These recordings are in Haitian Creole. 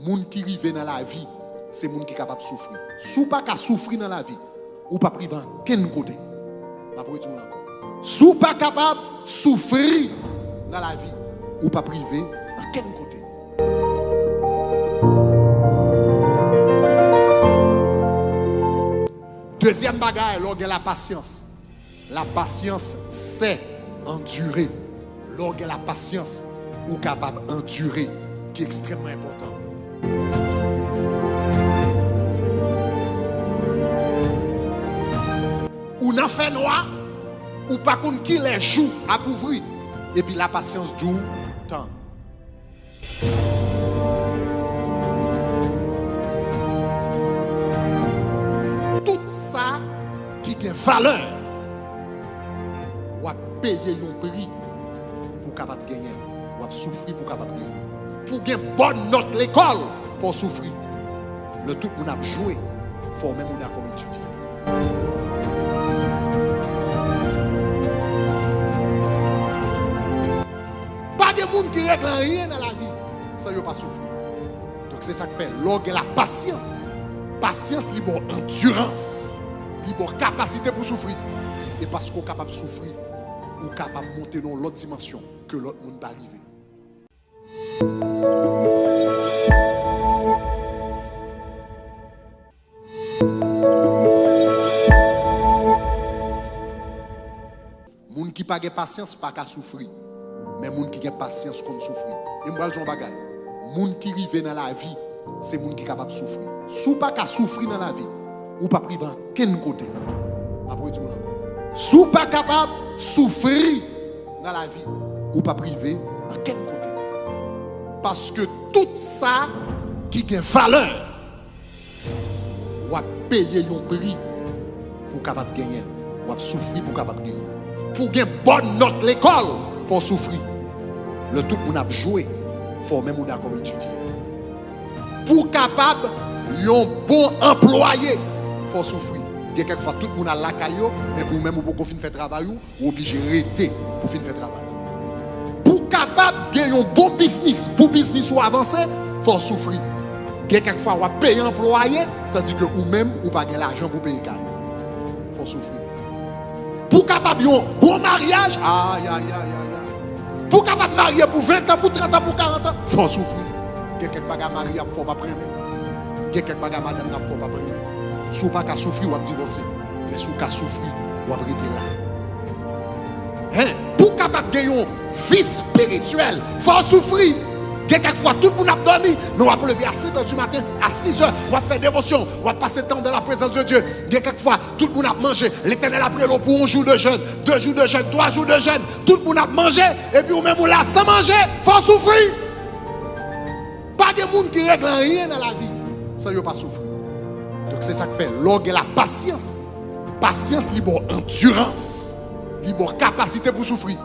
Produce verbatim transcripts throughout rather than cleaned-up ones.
Moun ki rive nan lavi, se moun ki kapab soufri. Si w pa ka soufri nan lavi, ou p ap rive ankenn kote. M ap redi w ankò. Si w pa kapab soufri nan lavi, ou p ap rive ankenn kote. Dezyèm bagay, lè w gen lapasyans. Lapasyans, c'est endurer. Lè w gen lapasyans, ou kapab andire, ki ekstrèmman enpòtan. Ou nan fènwa, ou pa konn kilè jou ap ouvri, epi lapasyans di w, tann. Tout sa ki gen valè, w ap peye yon pri pou w kapab genyen l. W ap soufri pou w kapab genyen l. Pou w gen bòn nòt lekòl, fò w soufri. Lè tout moun ap jwe, fò w menm ou dakò etidye. Pa gen moun ki regle anyen nan lavi san yo pa soufri. Donk, se sa k fè, lè w gen lapasyans, pasyans li ba w andirans, li ba w kapasite pou w soufri. E paske w kapab soufri, ou kapab monte nan yon lòt dimansyon ke lòt moun pa rive. Moun ki pa gen pasyans pa ka soufri, men moun ki gen pasyans konn soufri. E m pral di w yon bagay, moun ki rive nan lavi, se moun ki kapab soufri. Si w pa ka soufri nan lavi, ou p ap rive ankenn kote. M ap redi w ankò. Si w pa kapab soufri nan lavi, ou p ap rive ankenn kote. Paske tout sa ki gen valè, w ap peye yon pri pou w kapab genyen l. W ap soufri pou w kapab genyen l. Pou w gen bòn nòt lekòl, fò w soufri. Lè tout moun ap jwe, fò w menm ou dakò etidye. Pou w kapab yon bon anplwaye, fò w soufri. Gen kèk fwa tout moun al lakay yo, men ou menm ou poko fin fè travay ou, ou oblije rete pou w fin fè travay la. Pou w kapab gen yon bon biznis, pou biznis ou avanse, fò w soufri. Gen kèk fwa w ap peye anplwaye, tandike ou menm ou pa gen lajan pou peye kay ou. Fò w soufri. Pou w kapab yon bon maryaj, ay, ay, ay, ay, ay. Pou w kapab marye pou ven tan, pou trant an, pou karant an, fò w soufri. Gen kèk bagay mari ap fè w p ap renmen. Gen kèk bagay madanm nan ap fè w p ap renmen. Si w pa ka soufri, w ap divòse. Men si w ka soufri, w ap rete la. Hen? Pou w kapab gen yon vi espirityèl, fò w soufri. Gen kèk fwa, tout moun ap dòmi, men w ap leve a sèt è di maten, a sis è, w ap fè devosyon, w ap pase tan dans la présence de Dieu. Gen kèk fwa, tout moun ap manje, Letènèl ap rele w pou yon jou de jèn, de jou de jèn, twa jou de jèn, tout moun ap manje, epi ou menm ou la san manje, fò w soufri. Pa gen moun ki regle anyen nan lavi san yo pa soufri. Donk, se sa k fè, lè w gen lapasyans, pasyans li ba w andirans, li ba w kapasite pou soufri.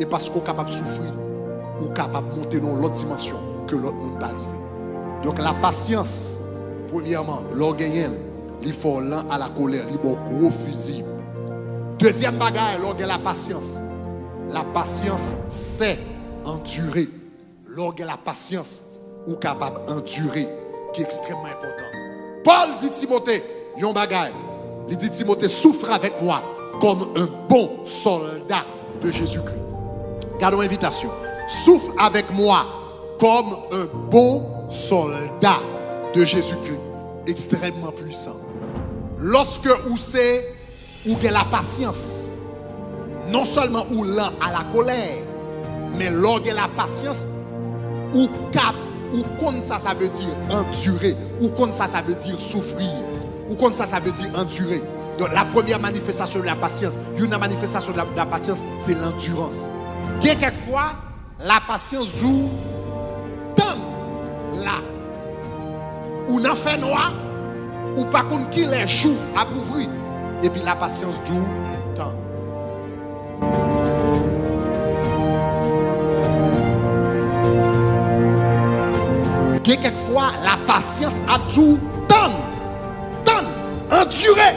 E paske w kapab soufri, ou kapab monte nan yon lòt dimansyon ke lòt moun pa rive. Donk, lapasyans, premyèman, lè w genyen l, li fè w lan a la kolè, li ba w gwo fizi. Dezyèm bagay, lè w gen lapasyans, la patience, c'est endurer. Lè w gen lapasyans, ou kapab andire, ki ekstrèmman enpòtan. Pòl di Timote yon bagay. Li di Timote, souffre avec moi comme un bon soldat de Jésus-Christ. Gade yon envitasyon. Souffre avec moi comme un bon soldat de Jésus-Christ. Ekstrèmman pwisan. Lòske ou se Ou gen lapasyans. Non sèlman ou lan a la kolè, men lè w gen lapasyans, ou kap, ou konn sa sa vle di andire, ou konn sa sa vle di soufri, ou konn sa sa vle di andire. Donk, la premyè manifestasyon de la pasyans, youn nan manifestasyon de la, de la pasyans, se landirans. Gen kèk fwa, Lapasyans di w, tann la. Ou nan fènwa, ou pa konn kilè jou ap ouvri, epi lapasyans di w, tann. Gen kèk fwa, lapasyans ap di w, tann. Tann, andire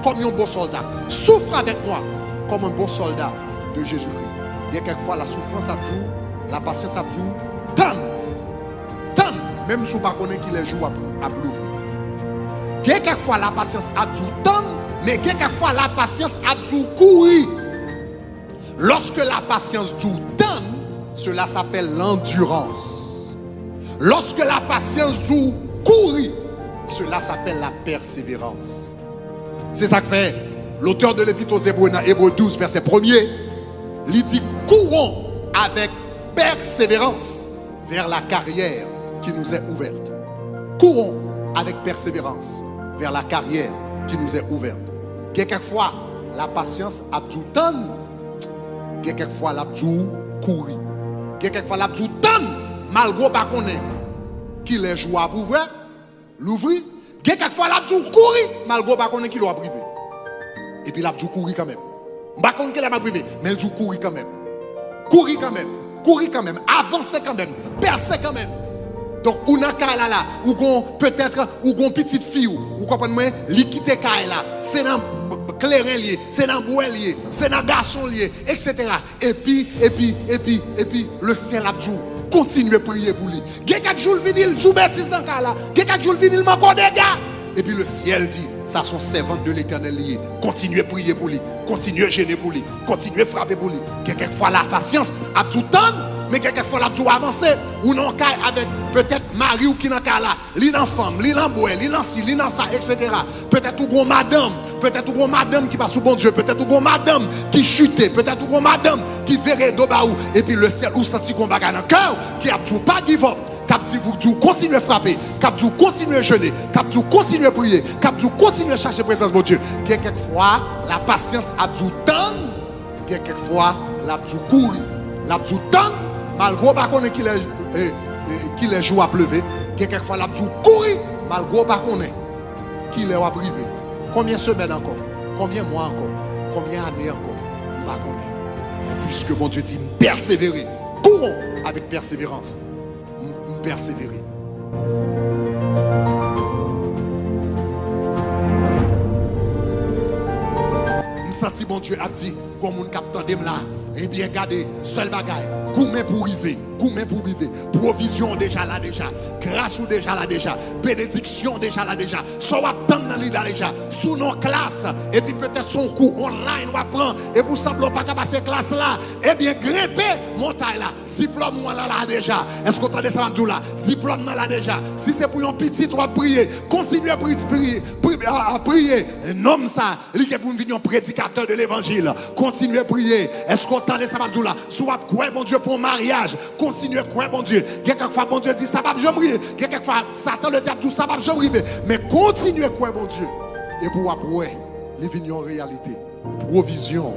kòm yon bon sòlda. Souffre avec moi comme un bon soldat de Jésus-Christ. Gen kèk fwa, la soufrans ap di w, lapasyans ap di w, tann, tann, Menm si w pa konnen kilè jou w ap, ap louvri. Gen kèk fwa lapasyans ap di w tann, men gen kèk fwa lapasyans ap di w kouri. Lorsque la patience dit tann, cela s'appelle l'endurance. Lorsque la patience dit courir, cela s'appelle la persévérance. Se sa k fè lotè de lepit o Zebre nan Ebre douz vèsè premye, li di, courons avec persévérance vers la carrière qui nous est ouverte. Courons avec persévérance vers la carrière qui nous est ouverte. Gen kèk fwa, lapasyans ap di w tann, gen kèk fwa l ap di w kouri. Gen kèk fwa l ap di w tann, malgre w pa konnen kilè jou a ap ouvè, louvri. Gen kèk fwa l ap di w kouri, malgre w pa konnen kilè w ap rive. Epi l ap di w kouri kanmenm. M pa konn kilè m ap rive, men l di w kouri kanmenm. Kouri kanmenm. Kouri kanmenm. Avanse kanmenm. Pèse kanmenm. Donk, ou nan kay la la, ou gon, petèt, ou gon pitit fi w, ou konprann mwen, li kite kay la. Se nan b-, b-, kleren l ye, se nan bwè l ye, se nan gason l ye, etsetera. Epi, epi, epi, epi, lesyèl ap di w, kontinye priye pou li. Gen kèk jou l vini, l di w betiz nan kay la. Gen kèk jou l vini, l manke w dega. Epi lesyèl di, sa se yon sèvant de Letènèl li ye. Kontinye priye pou li. Kontinye jene pou li. Kontinye frape pou li. Gen kèk fwa lapasyans ap di w tann, men gen kèk fwa l ap di w avanse. Ou nan yon kay avèk petèt mari w ki nan kay la. Li nan fanm, li nan bwè, li nan si, li nan sa, etsetera. Petèt ou gon madanm, petèt ou gon madanm ki pa sou Bondye, petèt ou gon madanm ki chite, petèt ou gon madanm ki vire do ba ou, epi lesyèl ou santi gon bagay nan kè w ki ap di w pa give up, k ap di w, di w kontinye frape, k ap di w kontinye jene, k ap di w kontinye priye, k ap di w kontinye chache prezans Bondye. Gen kèk fwa, lapasyans ap di w tann, gen kèk fwa, l ap di w kouri. L ap di w tann, malgre w pa konnen kilè, e, e, kilè jou ap leve. Gen kèk fwa, l ap di w kouri, malgre w pa konnen kilè w ap rive. Konbyen semèn ankò? Konbyen mwa ankò? Konbyen ane ankò? M pa konnen. Men piske Bondye di m pèsevere, courons avec persévérance. M, m pèsevere. M santi Bondye ap di, gon moun k ap tande m la, ebyen gade, sèl bagay, goumen pou w rive, goumen pou w rive. Pwovizyon w deja la deja, gras ou deja la deja, benediksyon w deja la deja, sa w ap tann nan li la deja. Si w nan yon klas, epi petèt se yon kou online w ap pran, epi w sanble w pa ka pase klas la, ebyen grenpe montay la. Diplòm ou an la, la deja. Èske w tande sa m ap di w la? Diplòm nan la deja. Si se pou yon pitit w ap priye, kontinye pri-, priye, pri-, a, a, priye. Nonm sa, li gen pou vin yon predikatè de levanjil. Kontinye priye. Èske w tande sa m ap di w la? Si w ap kwè Bondye pou yon maryaj, kontinye kwè Bondye. Gen kèk fwa Bondye di sa p ap janm rive. Gen kèk fwa Satan ledyab di w sa p ap janm rive. Men kontinye kwè Bondye. Epi w ap wè li vin yon reyalite. Pwovizyon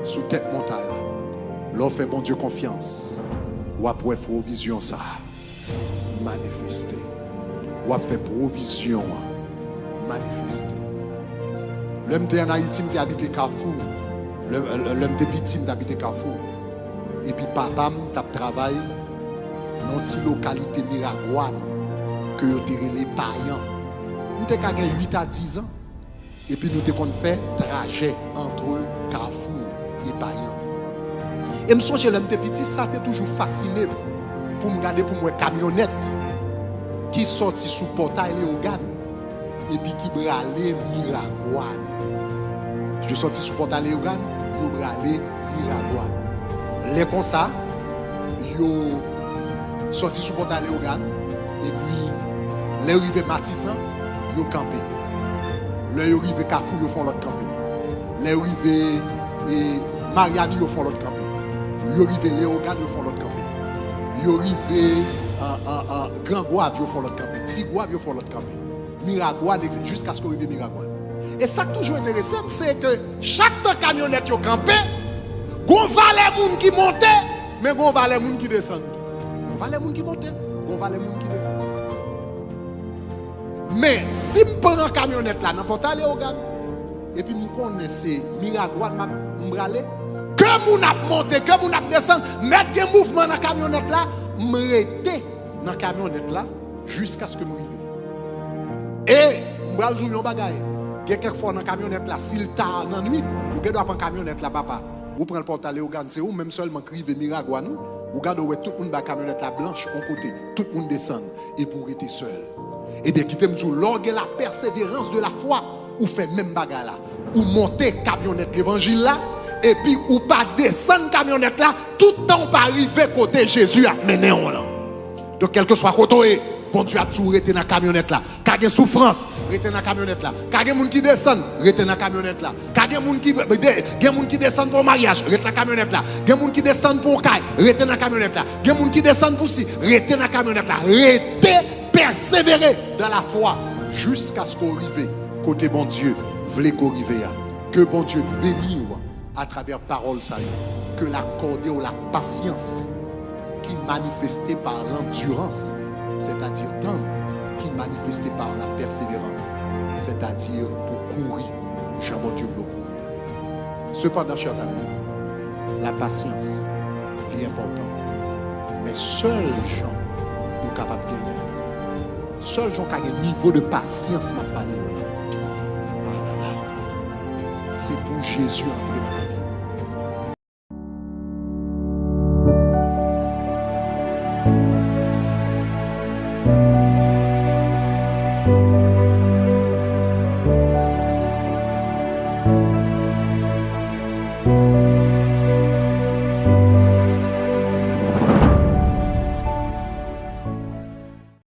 sou tèt montay la. Lè w fè Bondye konfyans, w ap wè pwovizyon sa a manifeste. W ap fè pwovizyon an manifeste. Lè m te ann Ayiti, m te abite Kafou. Lè, lè, lè m te piti, m te abite Kafou. Epi papa m t ap travay nan yon ti lokalite Miragwàn ke yo te rele Payan. M te ka gen uit a diz an. Epi nou te konn fè trajè antre Kafou e Payan. E m sonje lè m te piti, sa te toujou fasine m pou m gade, pou m wè kamyonèt ki sòti sou Pòtay Leyogàn epi ki brale Miragwàn. Yo sòti sou Pòtay Leyogàn, yo brale Miragwàn. Lè konsa, yo sòti sou Pòtay Leyogàn, epi lè yo rive Matisan, yo kanpe. Lè yo rive Kafou, yo fè yon lòt kanpe. Lè yo rive, e, Maryani, yo fè yon lòt kanpe. Yo rive Leyogàn, yo fè yon lòt kanpe. Yo rive, a, a, a, Gran Gwav, yo fè yon lòt kanpe. Ti Gwav, yo fè yon lòt kanpe. Miragwàn, jiskaske yo rive Miragwàn. E sa k toujou enterese m, se ke chak tan kamyonèt yo kanpe, gon valè moun ki monte, men gon valè moun ki desann tou. Gon valè moun ki monte, gon valè moun ki desann. Men, si m pran kamyonèt la nan Pòtay Leyogàn, epi m konnen se Miragwàn m ap, m prale, ke moun ap monte, ke moun ap desann, mèt gen mouvman nan kamyonèt la, m rete nan kamyonèt la jiskaske m rive. E m pral di w yon bagay, gen kèk fwa nan kamyonèt la, si l ta nan nwit, ou gen dwa pran kamyonèt la, papa. Ou pran l Pòtay Leyogàn, se ou menm sèlman k rive Miragwàn, wi. Ou gade, ou wè tout moun bay kamyonèt la blanch yon kote, tout moun desann, epi w rete sèl. Ebyen, kite m di w, lè w gen la pèseverans de la fwa, ou fè menm bagay la. Ou monte kamyonèt levanjil la, epi ou pa desann kamyonèt la, tout tan w pa rive kote Jezi ap mennen w lan. Donk, kèlkeswa kote w ye, Bondye ap di w rete nan kamyonèt la. Ka gen soufrans, rete nan kamyonèt la. Ka gen moun ki desann, rete nan kamyonèt la. Ka gen moun ki, gen moun ki desann pou yon maryaj, rete nan kamyonèt la. Gen moun ki desann pou yon kay, rete nan kamyonèt la. Gen moun ki desann pou si, rete nan kamyonèt la. Rete pèsevere dans la foi jiskaske w rive kote Bondye vle ke w rive a. Ke Bondye beni w atravè pawòl sa yo, ke l akòde w la pasyans ki manifeste pa landirans, sètadi tann, ki manifeste pa la pèseverans, sètadi pou kouri jan Bondye vle w kouri a. Sepandan, chè zanmi, la pasyans li enpòtan, men sèl jan ou kapab genyen, sèl jan w ka gen nivo de pasyans m ap pale yo la, ah la la, se pou Jezi antre nan lavi.